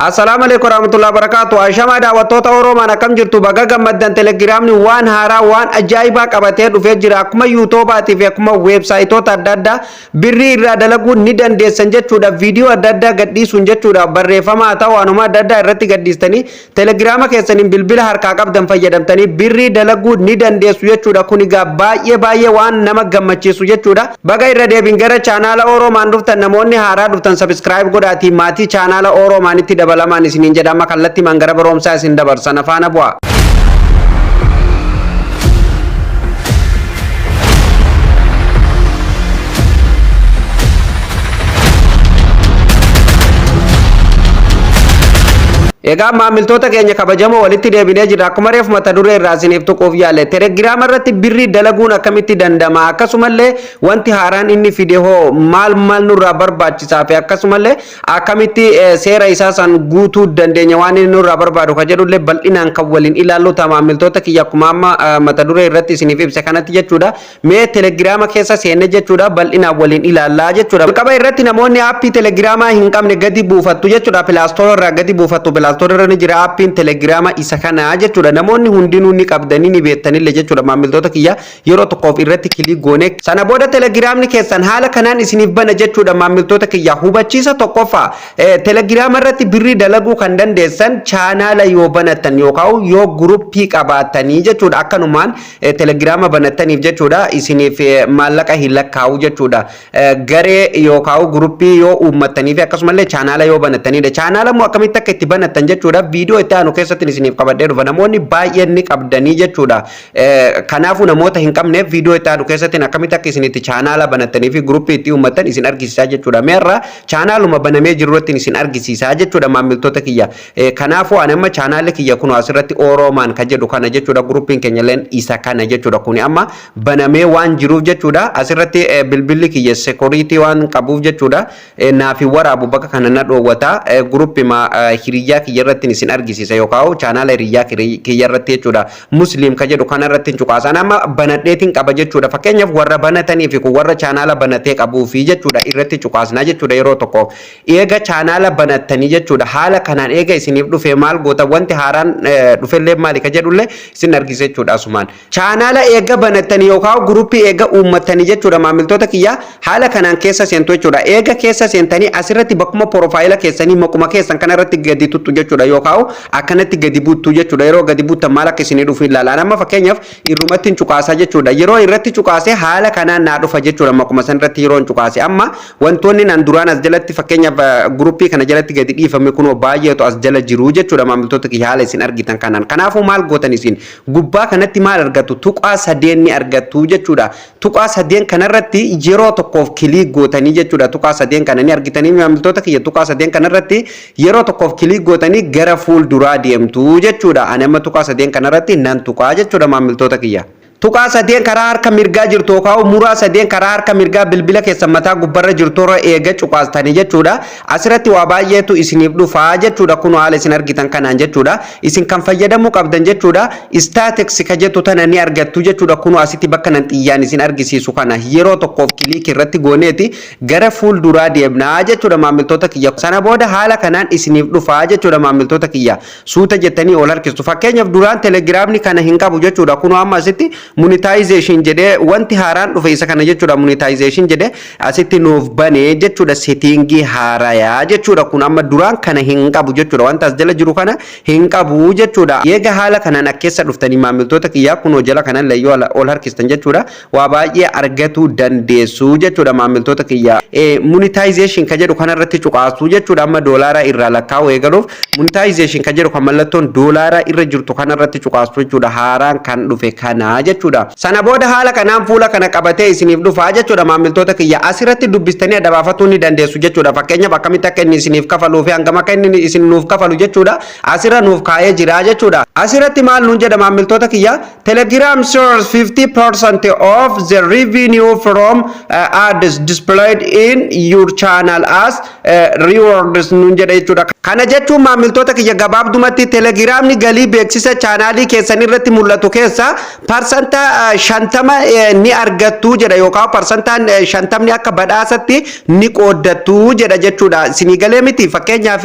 Assalaamu alaikum warahmatullahi wabarakatuh. Ashamaa daawwattoota Oroomaan, akkam jirtu? Baga gammaddan. Telegiraamni waan haaraa, waan ajaa'ibaa qabatee dhufee jira. Akkuma yuutuubaatii fi akkuma weebsaayitoota adda addaa birrii irraa dalaguu ni dandeessan jechuudha. Viidiyoo adda addaa gadhiisuun jechuudha. Barreeffama haa ta'u, waanuma adda addaa irratti gadhiistanii telegiraama keessaniin bilbila harkaa qabdan fayyadamtanii birrii dalaguu ni dandeessu jechuudha. Kun egaa baay'ee baay'ee waan nama gammachiisu jechuudha. Baga irra deebiin gara chaanaala Oroomaan dhuftan. Namoonni haaraa dhuftan subscribe godhaatii maatii chaanaala Oroomaanitti dabalamaan isiniin jedhama. Kallattii gara barumsaa isin dabarsan, afaana bu'a. Egaa maamiltoota keenya kabajamoo, walitti deebinee jira. Akkuma reefu mata duree irraa isiniif tuquuf yaale, telegiraama irratti birrii dalaguun akkamitti danda'ama, akkasumallee wanti haaraan inni fide hoo maal maal nurraa barbaachisaa fi akkasumallee akkamitti seera isaa san guutuu dandeenya, waan inni nurraa barbaadu ka jedhullee bal'inaan kan waliin ilaallu ta'a, maamiltoota kiyya. Akkuma amma mata duree irratti isiniif ibse kanatti jechuudha. Mee telegiraama keessa seenne jechuudha, bal'inaan waliin ilaallaa jechuudha. Jalqaba irratti namoonni aappii telegiraamaa hin qabne gadi buufattu jechuudha. Play Store irraa gadi buufattu. Play Store irra ni jira aappiin telegiraama, isa kana jechuudha. Namoonni hundinuu ni qabdanii ni beektanillee jechuudha, maamiltoota kiyya. Yeroo tokkoof irratti click goone, sana booda telegiraamni keessan haala kanaan isiniif bana jechuudha, maamiltoota kiyya. Hubachiisa tokkoffaa, telegiraama irratti birrii dalaguu kan dandeessan chaanaala yoo banattan yookaan yoo guruppii qabaatanii jechuudha. Akkanumaan telegiraama banattaniif jechuudha isiniif maallaqa hin lakkaa'u jechuudha. Garee yookaan guruppii yoo uummattanii fi akkasumallee chaanaala yoo banattanidha. Chaanaala immoo akkamitti akka itti banattan jechuudha viidiyoo itti aanu keessatti isiniif qabadhee dhufa. Namoonni baay'een ni qabdanii jechuudha. Kanaafuu namoota hin qabneef viidiyoo itti aanu keessatti akkamitti akka isin itti chaanaala banattanii fi guruppii itti uummattan isin argisiisaa jechuudha. Meerra chaanaaluma banamee jiru irratti isin argisiisaa jechuudha, maamiltoota kiyya. Kanaafuu ani amma chaanaalli kiyya kun asirratti Oroomaan kan jedhu kana jechuudha. Guruppiin keenya illeen isa kana jechuudha. Kuni amma banamee waan jiruuf jechuudha. Asirratti bilbilli kiyya security waan qabuuf jechuudha. Naaf hin waraabu, bakka kana na dhoowwata. Guruppima hiriyyaa kiyya irratti isin argisiisa yookaan chaanaala hiriyyaa kiyya irratti jechuudha. Musliim ka jedhu kana irratti cuqaasan, amma banadheetiin qaba jechuudha. Fakkeenyaaf warra banatanii fi kun warra chaanaala banatee qabuu fi jechuudha irratti cuqaasnaa jechuudha yeroo tokko. Eega chaanaala banattanii jechuudha, haala kanaan eega isiniif dhufe maal goota, wanti haaraan dhufellee maali ka jedhullee isin argisiisa jechuudha asumaan. Chaanaala eega banattanii yookaan guruppii eega uummattanii jechuudha, maamiltoota kiyya, haala kanaan keessa seentu jechuudha. Eega keessa seentanii asirratti bakkuma porofaayila keessanii maquma keessan kanarratti gadi tuttu jechuudha yookaan akkanatti gadi buttu jechuudha. Yeroo gadi buttan maal akka isinii dhufu ilaala. Amma fakkeenyaaf irrumatti hin cuqaasaa jechuudha. Yeroo irratti cuqaasee haala kanaan naa dhufa jechuudha, maquma san irratti yeroo hin cuqaase. Amma wantoonni naan duraan as jalatti, fakkeenyaaf guruppii kana jalatti gadi dhiifame, kunoo baay'eetu as jala jiru jechuudha, maamiltoota kiyya, haala isin argitan kanaan. Kanaafuu maal gootan isin? Gubbaa kanatti maal argattu? Tuqaa sadeen ni argattu jechuudha. Tuqaa sadeen kanarratti yeroo tokkoof click gootanii jechuudha. Tuqaa sadeen kana ni argitanii, maamiltoota kiyya? Tuqaa sadeen kanarratti yeroo tokkoof click gootanii gara fuulduraa deemtu jechuudha. Ani amma tuqaa sadeen kanarratti nan tuqaa jechuudha, maamiltoota kiyya. Tuqaa sadeen karaa harka mirgaa jirtu yookaan muraa sadeen karaa harka mirgaa bilbila keessan mataa gubbarra jirtu irra eega cuqaastanii jechuudha. Asirratti waa baay'eetu isiniif dhufaa jechuudha. Kun haala isin argitan kanaan jechuudha. Isin kan fayyadamuu qabdan jechuudha. Status ka jettu tana ni argattu jechuudha. Kun asitti bakka nan xiyyaan isin argisiisu kana yeroo tokkoof click irratti gooneeti gara fuulduraa deemnaa jechuudha, maamiltoota kiyya. Sana booda haala kanaan isiniif dhufaa jechuudha, maamiltoota kiyya. Suuta jettanii ol harkistu. Fakkeenyaaf duraan telegiraamni kana hin qabu jechuudha. Kun amma asitti monetization jedhee, wanti haaraan dhufe isa kana jechuudha. Monetization jedhee asitti nuuf banee jechuudha, settingii haarayaa jechuudha. Kun amma duraan kana hin qabu jechuudha, wanta as jala jiru kana hin qabu jechuudha. Eega haala kanaan akkeessa dhuftanii, maamiltoota kiyyaa, kunoo jala kanan layyoo ol harkistan jechuudha, waa baay'ee argachuu dandeessu jechuudha, maamiltoota kiyyaa. Monetization ka jedhu kanarratti cuqaasuu jechuudha. Amma doolaaraa irraa lakkaa'u eegaluuf monetization ka jedhu kan mallattoon doolaaraa irra jirtu kanarratti cuqaasu jechuudha, haaraan kan dhufe kana jechuudha. Sana booda haala kanaan fuula kana qabatee isiniif dhufaa jechuudha, maamiltoota kiyya. Asirratti dubbistanii adda baafatuu ni dandeessu jechuudha. Fakkeenyaaf akkamitti akka inni isiniif kafaluu fi hangam akka inni isin nuuf kafalu jechuudha. Asirra nuuf kaa'ee jira jechuudha. Asirratti maal nuun jedha, maamiltoota kiyya? Telegram shares 50% of the revenue from ads displayed in your channel as rewards nuun jedha jechuudha. Kana jechuun, maamiltoota kiyya, gabaabdumatti Telegiraamni galii beeksisa chaanaalii keessan irratti mul'atu keessa 50% ni argattu jedha yookaan 50% akka badhaasatti ni qooddattu jedha jechuudha. Isinii galee miti? Fakkeenyaaf,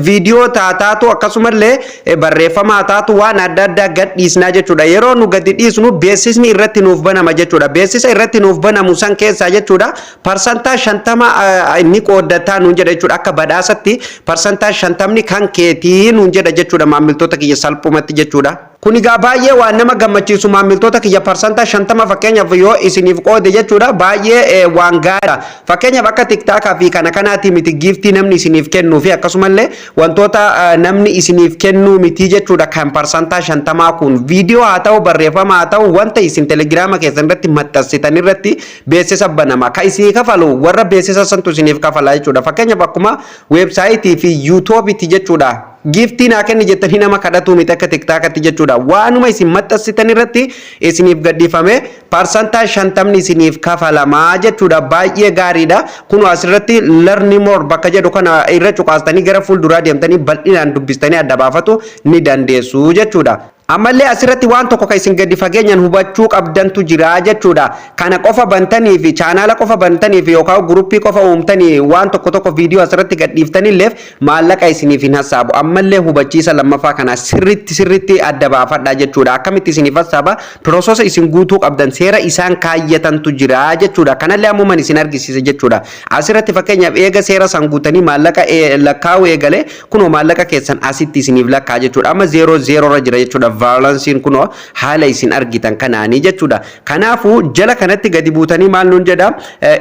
viidiyoo taataatu akkasumallee barreeffama taatu waan adda addaa gad dhiisnaa jechuudha. Yeroo nu gadi dhiisnu beeksisni irratti nuuf banama jechuudha. Beeksisa irratti nuuf banamu san keessaa jechuudha 50% ni qooddataa nuun jedha jechuudha. Akka badhaasatti 50% kan keetii nuun jedha jechuudha, maamiltoota kiyya, salphumatti jechuudha. Kun egaa baay'ee waan nama gammachiisu, maamiltoota kiyya. 50% fakkeenyaaf yoo isiniif qoode jechuudha, baay'ee waan gaariidha. Fakkeenyaaf, akka TikTokaa fi kana kanaati miti, giftii namni isiniif kennuu fi akkasumallee wantoota namni isiniif kennuu miti jechuudha. Kan 50% kun viidiyoo haa ta'u, barreeffama haa ta'u, wanta isin Telegiraama keessan irratti maxxansitan irratti beeksisa banama. Kan isinii kafalu warra beeksisa santu isiniif kafala jechuudha. Fakkeenyaaf, akkuma weebsaayitii fi YouTubeitti jechuudha. Giftii naa kenni jettanii nama kadhatu miti akka TikTokatti jechuudha. Waanuma isin maxxansitan irratti isiniif gadhiifame 50% isiniif kafalamaa jechuudha. Baay'ee gaariidha. Kun asirratti "learn more" bakka jedhu kana irra cuqaastanii gara fuulduraa deemtanii bal'inaan dubbistanii adda baafatu ni dandeessu jechuudha. Ammallee asirratti waan tokko kan isin gadi fageenyaan hubachuu qabdantu jira jechuudha. Kana qofa bantanii fi chaanaala qofa bantanii fi yookaan guruppii qofa uumtanii waan tokko tokko viidiyoo asirratti gadhiiftanilleef maallaqa isiniif hin hassaabu. Ammallee hubachiisa lammaffaa kana sirritti sirritti adda baafadha jechuudha. Akkamitti isiniif hassaaba? Processa isin guutuu qabdan, seera isaan kaayyatantu jira jechuudha. Kanallee ammuman isin argisiisa jechuudha. Asirratti fakkeenyaaf eega seera san guutanii maallaqa lakkaa'uu eegale, kunoo maallaqa keessan asitti isiniif lakkaa jechuudha. Amma 0 0 irra jira jechuudha. Balanceiin kunoo haala isin argitan kanaanii jechuudha. Kanaafuu jala kanatti gadi buutanii maal nuun jedha?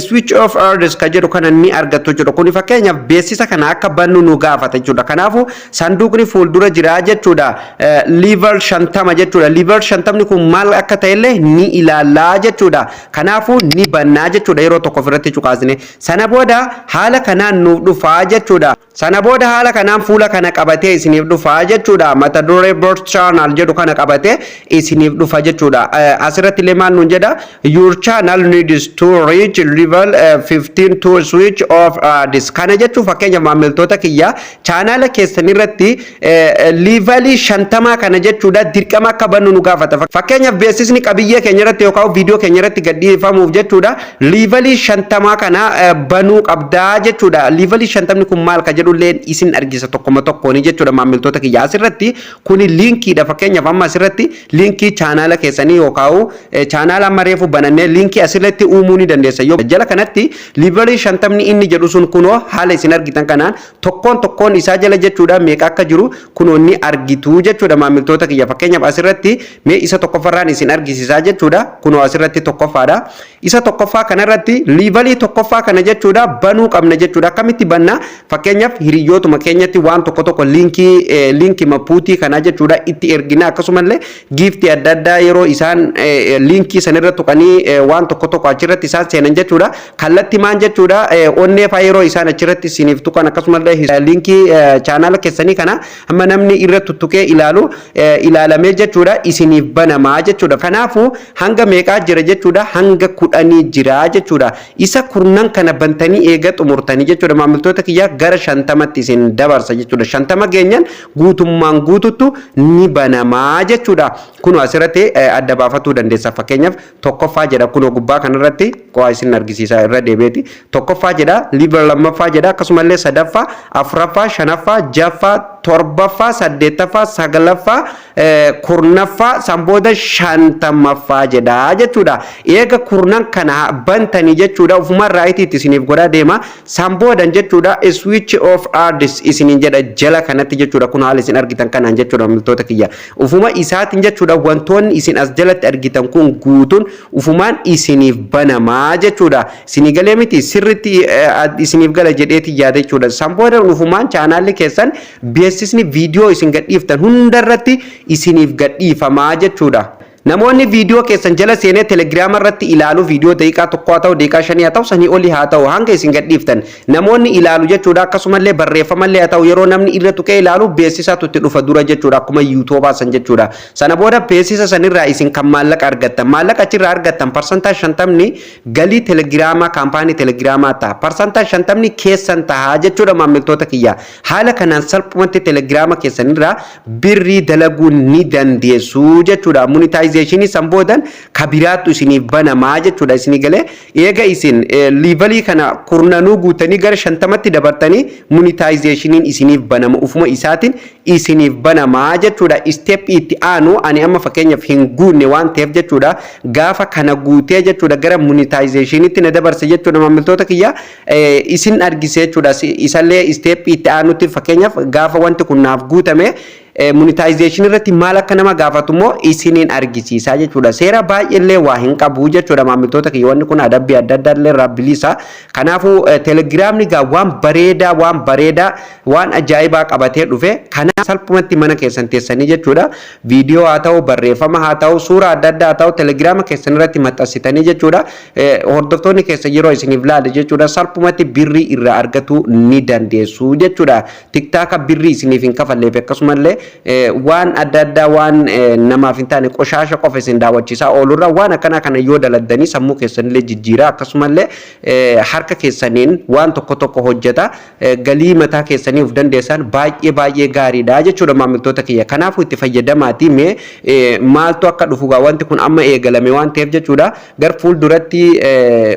"Switch off ads" ka jedhu kana ni argattu jechuudha. Kuni fakkeenyaaf beeksisa kana akka bannu nu gaafata jechuudha. Kanaafuu sanduuqni fuuldura jira jechuudha. Level 50 jechuudha. Level 50ni kun maal akka ta'ellee ni ilaallaa jechuudha. Kanaafuu ni bannaa jechuudha yeroo tokko ofirratti cuqaasne. Sana booda haala kanaan nuuf dhufaa jechuudha. Sana booda haala kanaan fuula kana qabatee isiniif dhufaa jechuudha. Mata duree "Bot Channel" jedhu kana qabatee isiniif dhufa jechuudha. Asirratti illee maal nuun jedha? "Your channel needs to reach level 15 to switch off ads." Kana jechuun, fakkeenya maamiltoota kiyya, chaanaala keessan irratti levelii 50 kana jechuudha dirqama akka bannu nu gaafata. Fakkeenyaaf, beeksisni qabiyyee keenya irratti yookaan viidiyoo keenya irratti gadhiifamuuf jechuudha levelii 50 kana banuu qabdaa jechuudha. Levelii 50ni kun maal ka jedhullee isin argisa tokkoma tokkooni jechuudha, maamiltoota kiyya. Asirratti kuni linkiidha. Fakkeenyaaf, amma asirratti linkii chaanaala keessanii yookaan chaanaala amma reefu banannee linkii asirratti uumuu ni dandeessa. Yoo jala kanatti levelii 50ni inni jedhu sun kunoo haala isin argitan kanaan tokkoon tokkoon isaa jala jechuudha meeqa akka jiru kunoo ni argitu jechuudha, maamiltoota kiyya. Fakkeenyaaf, asirratti mee isa tokkoffarraan isin argisiisaa jechuudha. Kunoo asirratti tokkoffaadha. Isa tokkoffaa kanarratti levelii tokkoffaa kana jechuudha banuu qabna jechuudha. Akkamitti banna? Fakkeenyaaf, hiriyootuma keenyatti waan tokko tokko linkii linkii mapuutii kana jechuudha itti ergina. Akkasumallee giftii adda addaa yeroo isaan linkii sanirra tuqanii waan tokko tokko achirratti isaan seenan jechuudha. Kallatti maan jechuudha, onnee faa yeroo isaan achirratti isiniif tuqan, akkasumallee linkii chaanaala keessanii kana amma namni irra tuttuqee ilaalu ilaalamee jechuudha isiniif banamaa jechuudha. Kanaafuu hanga meeqaa jira jechuudha? Hanga 10 jira jechuudha. Isa kurnan kana bantanii eega xumurtanii jechuudha, maamiltoota kiyyaa, gara 50tti isin dabarsa jechuudha. 50 geenyan guutummaan guututtu ni banamaa jechuudha. Kunoo asirratti adda baafatuu dandeessa. Fakkeenyaaf, tokkoffaa jedha kunoo gubbaa kanarratti qo'aa isin argisiisa irra deebi'eeti. Tokkoffaa jedha, level lammaffaa jedha, akkasumallee sadaffaa, afuraffaa, shanaffaa, jaffaa, torbaffaa, saddeettaffaa, saglaffaa, 10ffaa, san booda 50ffaa jedha jechuudha. Eega kurnan kana bantanii jechuudha ofumaan rightiitti isiniif godhaa deema. San boodan jechuudha "switch off ads" isiniin jedha jala kanatti jechuudha. Kun haala isin argitan kanaan jechuudha, maamiltoota kiyya. Ufuma isaatiin jechuudha wantoonni isin as jalatti argitan kun guutuun ufumaan isiniif banamaa jechuudha. Isinii galee miti? Sirritti isiniif gala jedheeti yaada jechuudha. San booda ufumaan chaanaalli keessan beeksisni viidiyoo isin gadhiiftan hundarratti isiniif gadhiifamaa jechuudha. Namoonni viidiyoo keessan jala seenee Telegiraama irratti ilaalu, viidiyoo daqiiqaa 1 haa ta'u, daqiiqaa 5 haa ta'u, sanii olii haa ta'u, hanga isin gadhiiftan namoonni ilaalu jechuudha. Akkasumallee barreeffamallee haa ta'u, yeroo namni irra tuqee ilaalu beeksisatu itti dhufa dura jechuudha, akkuma YouTubaa san jechuudha. Sana booda beeksisa sanirraa isin kan maallaqa argattan, maallaqa achirraa argattan 50% galii Telegiraamaa, kaampaanii Telegiraamaa ta'a. 50% keessan ta'a jechuudha, maamiltoota kiyya. Haala kanaan salphumatti Telegiraama keessanirraa birrii dalaguu ni dandeessu jechuudha. Monetizationii san boodan kabiraattu isiniif banamaa jechuudha. Isinii galee? Eega isin levelii kana kurnanuu guutanii gara 50tti dabartanii, monetizationiin isiniif banama, ufuma isaatiin isiniif banamaa jechuudha. Step itti aanu ani amma fakkeenyaaf hin guunne waan ta'eef jechuudha. Gaafa kana guutee jechuudha gara monetizationitti na dabarse jechuudha, maamiltoota kiyya, isin argise jechuudha. Isallee step itti aanutti fakkeenyaaf gaafa wanti kun naaf guutame, monetization irratti maal akka nama gaafatu immoo isiniin argisiisaa jechuudha. Seera baay'eellee waa hin qabu jechuudha, maamiltoota kiyya, wanni kun adabbii adda addaa illee irraa bilisa. Kanaafuu Telegiraamni gaa waan bareedaa, waan bareedaa, waan ajaa'ibaa qabatee dhufe. Kana salphumatti mana keessan teessanii jechuudha. Viidiyoo haa ta'u, barreeffama haa ta'u, suura adda addaa haa ta'u, Telegiraama keessan irratti maxxansitanii jechuudha. Hordoftoonni keessan yeroo isiniif laale jechuudha, salphumatti birrii irraa argachuu ni dandeessu jechuudha. TikToka birrii isiniif hin kafalleef, akkasumallee waan adda addaa, waan namaaf hin taane, qoshaasha qofa isin daawwachiisaa oolurra, waan akkanaa kana yoo daladdanii sammuu keessanillee jijjiira, akkasumallee harka keessaniin waan tokko tokko hojjeta, galii mataa keessanii of dandeessan, baay'ee baay'ee gaariidha jechuudha, maamiltoota kiyya. Kanaafuu itti fayyadamaati. Mee maaltu akka dhufu gaa, wanti kun amma eegalame waan ta'eef jechuudha, gar fuulduratti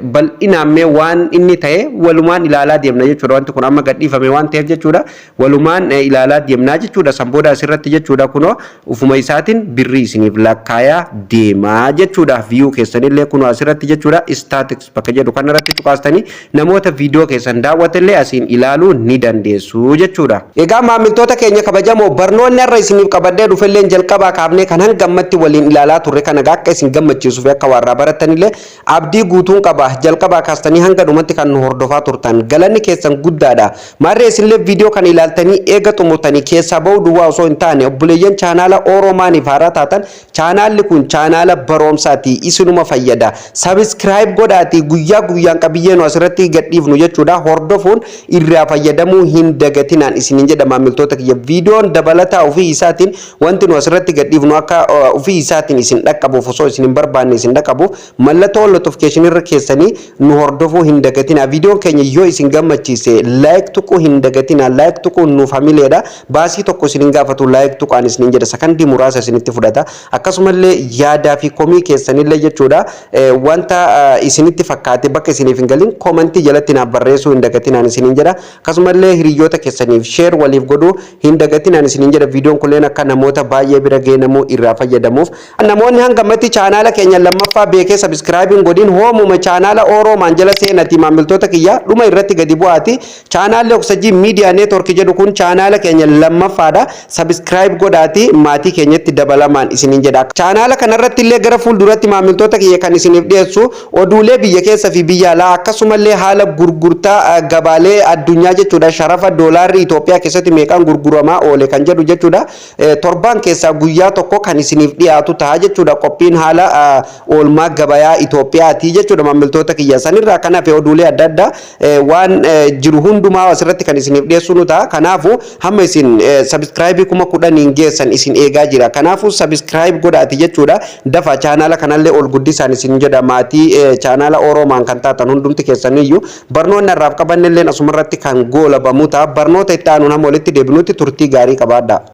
bal'inaan mee waan inni ta'e walumaan ilaalaa deemna jechuudha. Wanti kun amma gadhiifame waan ta'eef jechuudha, walumaan ilaalaa deemnaa jechuudha. San booda asirratti jechuudha, kunoo ufuma isaatiin birrii isiniif lakkaayaa deemaa jechuudha. View keessanillee kunoo asirratti jechuudha, statistics bakka jedhu kanarratti cuqaastanii namoota viidiyoo keessan daawwatallee asiin ilaaluu ni dandeessu jechuudha. Egaa maamiltoota keenya kabajamoo, barnoonni har'a isiniif qabadhee dhufelleen jalqabaa kaafnee kan hanga ammatti waliin ilaalaa turre kana akka isin gammachiisuu fi akka warraa barattanillee abdii guutuun qaba. Jalqabaa kaastanii hanga dhumatti kan nu hordofaa turtan, galanni keessan guddaadha. Maarree isinillee viidiyoo kana ilaaltanii eega xumurtanii keessaa ba'uu duwwaa osoo hin taane, obboleeyyan chaanaala Oromaaniif haaraa taatan, chaanaalli kun chaanaala barumsaati, isinuma fayyada. Subscribe godhaati guyyaa guyyaan qabiyyee nu asirratti gadhiifnu jechuudha hordofuun irraa fayyadamuu hin dagatinaan isiniin jedha, maamiltoota kiyya. Viidiyoon dabalataa ofii isaatiin wanti nu asirratti gadhiifnu akka ofii isaatiin isin dhaqqabuuf, osoo isin hin barbaanne isin dhaqqabuuf, mallattoo notification irra keessanii nu hordofuu hin dagatinaa. Viidiyoon keenya yoo isin gammachiise like tuquu hin dagatinaa. Like tuquun nuuf hamileedha. Baasii tokko isin hin gaafatu like tuqaan isiniin jedha, sakandii muraasa isinitti fudhata. Akkasumallee yaadaa fi komii keessanillee jechuudha, wanta isinitti fakkaate bakka isiniif hin galin commentii jalatti naaf barreessuu hin dagatinaan isiniin jedha. Akkasumallee hiriyoota keessaniif share waliif godhuu hin dagatinaan isiniin jedha, viidiyoon kunneen akka namoota baay'ee bira ga'ee namuu irraa fayyadamuuf. Namoonni hanga ammatti chaanaala keenya lammaffaa beekee subscribeiin godhin, hoomuma chaanaala Oroomaan jala seenati, maamiltoota kiyya, dhuma irratti gadi bu'aati. Chaanaalli Oksajii Miidiyaa Network jedhu kun chaanaala keenya lammaffaadha. Subscribe godhaati maatii keenyatti dabalamaan isiniin jedha. Chaanaala kanarratti illee gara fuulduratti, maamiltoota kiyya, kan isiniif dhiyeessu oduulee biyya keessa fi biyya alaa, akkasumallee haala gurgurtaa gabaalee addunyaa jechuudha, sharafa doolaarri Itoophiyaa keessatti meeqaan gurguramaa oole kan jedhu jechuudha. Torbaan keessaa guyyaa tokko kan isiniif dhiyaatu ta'a jechuudha. Qophiin haala oolmaa gabayaa Itoophiyaati jechuudha, maamiltoota kiyya. Sanirraa kan hafe oduulee adda addaa waan jiru hundumaa asirratti kan isiniif dhiyeessu nu ta'a. Kanaafuu hamma isin subscribe 10,000 geessan isin eegaa jira. Kanaafuu subscribe godhaati jechuudha. Dafa chaanaala kanallee ol guddisaan isin jedha, maatii chaanaala Oroomaan kan taatan hundumti keessaniyyuu. Barnoonni har'aaf qabannelleen asumarratti kan goolabamu ta'a. Barnoota itti aanuun hamma walitti deebinutti turtii gaarii qabaadha.